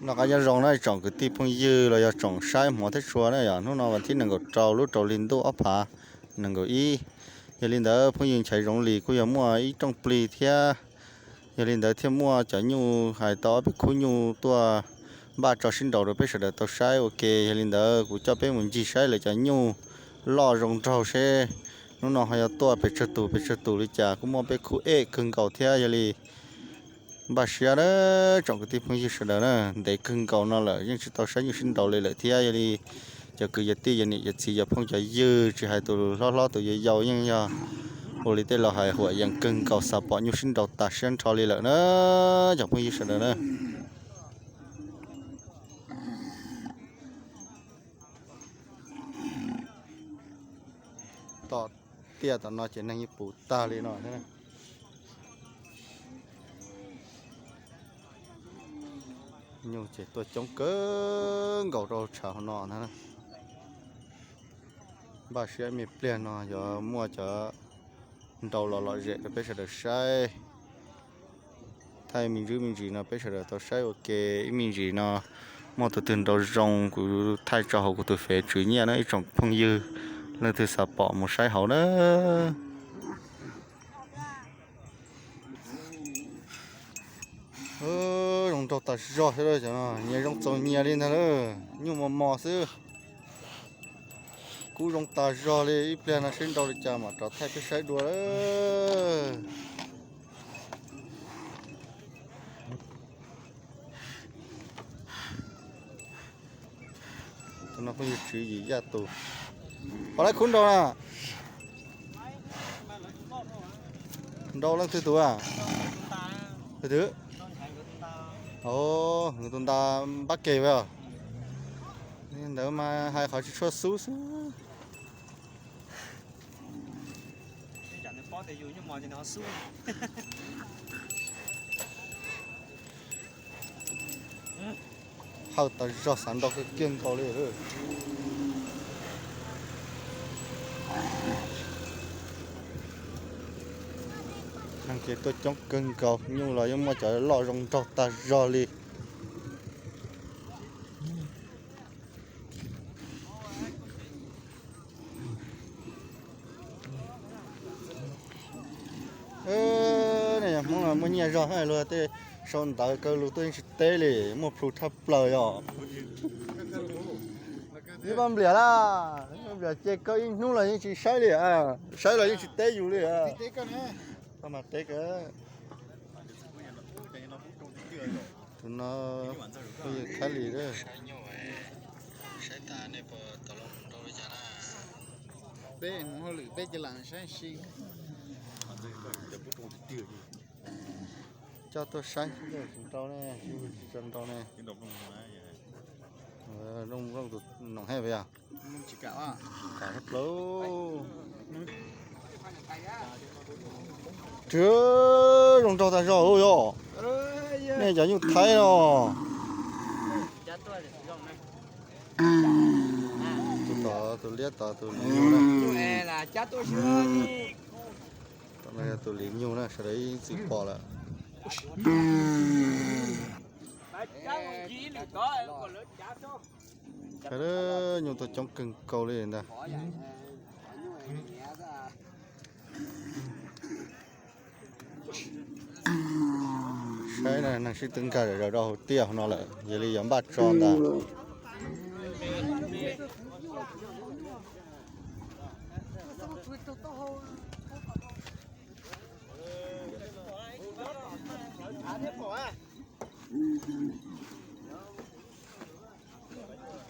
Noj qab nyob zoo na tsoom kwv tij phooj ywg los yog tsoom saib hmov thiab tshua na yom, hnub no vas thib nees nkaum rau lub rau hli ntuj ob phav nees nkaum ib. Yog li ntawd phooj ywg Nchaiv Zoov Lis kuj yog muaj ib rooj plig thiab. Yog li ntawd thiaj muaj cov nyuj hais tau ob peb khub nyuj tuaj npaj tso sib nraus rau peb sawv daws tau saib ua ke. Yog li ntawd kuv coj peb mus ncig saib lawv cov nyuj loj zoo nraug seb hnub no ho yuav tuaj pes tsawg tus pes tsawg tus li cas. Kuj muaj peb khub ej kawg nkaus thiab. Yog li npaj siab na tsoom kwv tij phooj ywg sawv daws na, ntev kawg nkaus no lawm yeej tsis tau saib nyuj sib nraus li lawm thiab. Yog li cov kwv yog tij yog niam yog txiv yog phooj cov ywg tsis hais tus hlob hlob tus yau yau yeej yog ua li tej laus hais huam yees kawg nkaus xav pom nyuj sib nraus tas siab nrho li lawm na cov phooj ywg sawv daws na. Tom tiaj tom no ces neeg yeej puv tag li no thiab. Nyuj ces tuaj coob kawg nkaus rau tshav hauv no ntag. Npaj siab me pliag no yuav muaj cov nraus los lom zem rau peb sawv daws saib. Thaij me ntsis me ntsis no peb sawv daws tau saib ua ke. Ib me ntsis no muaj tus twg nraus zoo kuv thaij tso hauv kuv tus fev tswv nyiaj na ib tsoom phooj ywg, leej twg xav pom mus saib hauv na. Zoo nraug tas zog thiab cov no, nyias zoo txaus nyias li ntag lauj, nyuj mos mos xwb. Kub zoo tas zog li, ib pliag no sib nraus li cas mam rov thaij peb saib dua lawm. Tus no phooj ywg Tswv Yim Yaj tus. Pom lawv khub nraus na. Nraus leej twg tus a? Leej twg? Nkawd tus nta npab ke vas. Ntawd mas hais qhov tsis tshua xub xwb. Hawm tas zog xav nraus kiag nkaus li. Neeg ces tuaj coob kawg nkaus, nyuj los yeej muaj cov loj zoo nraug tag zog li. Nej yog Hmoob no muaj nyiaj zog luag tej sau ntawv kaw lus tuaj yeej tsis teb li, muaj plhus tshaj plaws yom. Ib pab npliam laj, npliam ces kaw ib hnub los yeej tsis saib li, saib los yeej tsis teb yus li. Teb mas teb. Tus no phooj ywg Khab Lis. Saib tas nej puas tau los nrau li cas na. Peb mus hauj lwm peb cia lam saib si. Coj tuaj saib tsis nrau ne, tsis tso nrau ne. Noom hej yog. Kav plaws. Tsis zoo nraug tas zog yog. Nej cov nyuj Thaib no. Tus tod tus liab tod tus liab nyuj na. Tom no yog tus liab nyuj na, sawv daws ib txwm pom lawm. Nyuj tuaj coob kawg nkaus li ntag. Saib na, neeg sib tw nkag zom zaws rau hauv tiaj hauv no lawm, yog li yuav npaj tso ntag.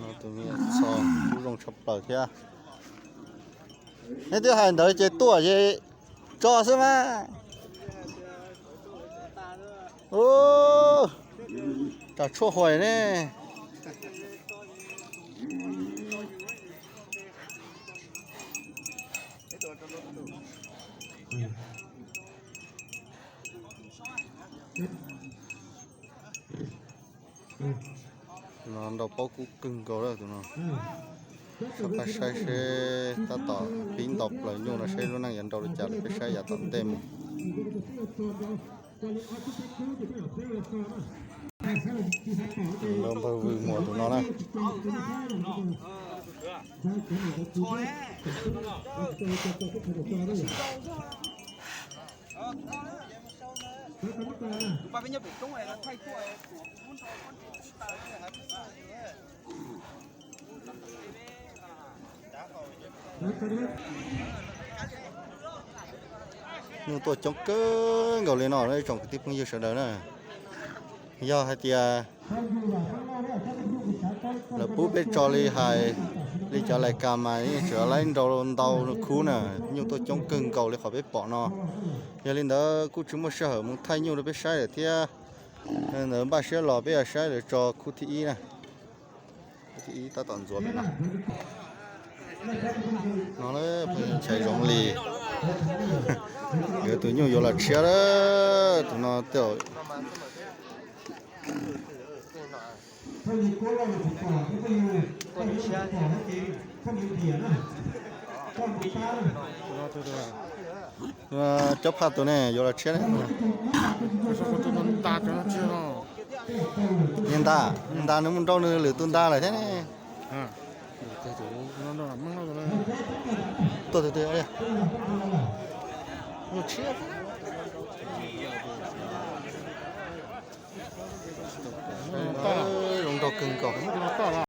No tus me txho kuj zoo tshaj plaws thiab. Nej twb hais ntawd ces tuaj ces tso xwb mas. Ua, tsam tshuaj huais ne. No nrau paub kub kawg nkaus lawm tus no. Soj qab saib seb tab tom pib nto plaws nyuj no seb lub neej yuav nrau li cas lawm peb saib yav tom ntej mus. Tus no npawg Vwm Muas tus no na. Nyuj tuaj coob kawg nkaus li no ib tsoom kwv tij phooj ywg sawv daws na. Yog hais tias lawv pub peb tso li hais li cov lais kas mas yeej tseem laib nrau ntau khub na. Nyuj tuaj coob kawg nkaus li qhov peb pom no. Yog li ntawd kuj tsis muaj sij hawm mus thaij nyuj rau peb saib lawm thiab. Ntawd npaj siab los peb yuav saib lawv tso khub thib ib na. Khub thib ib tab tom ntxuav pem no. No phooj ywg Nchaiv Zoov Lis, yuav tus nyuj yuav los tshiab lawm tus no tej. Cob phaj tus ne yuav los tshiab ne. Niag ntas, niag ntas nws mus nrau nws lwm tus ntas lawm thiab ne. Tuaj tus twg? Zoo nraug kawg nkaus.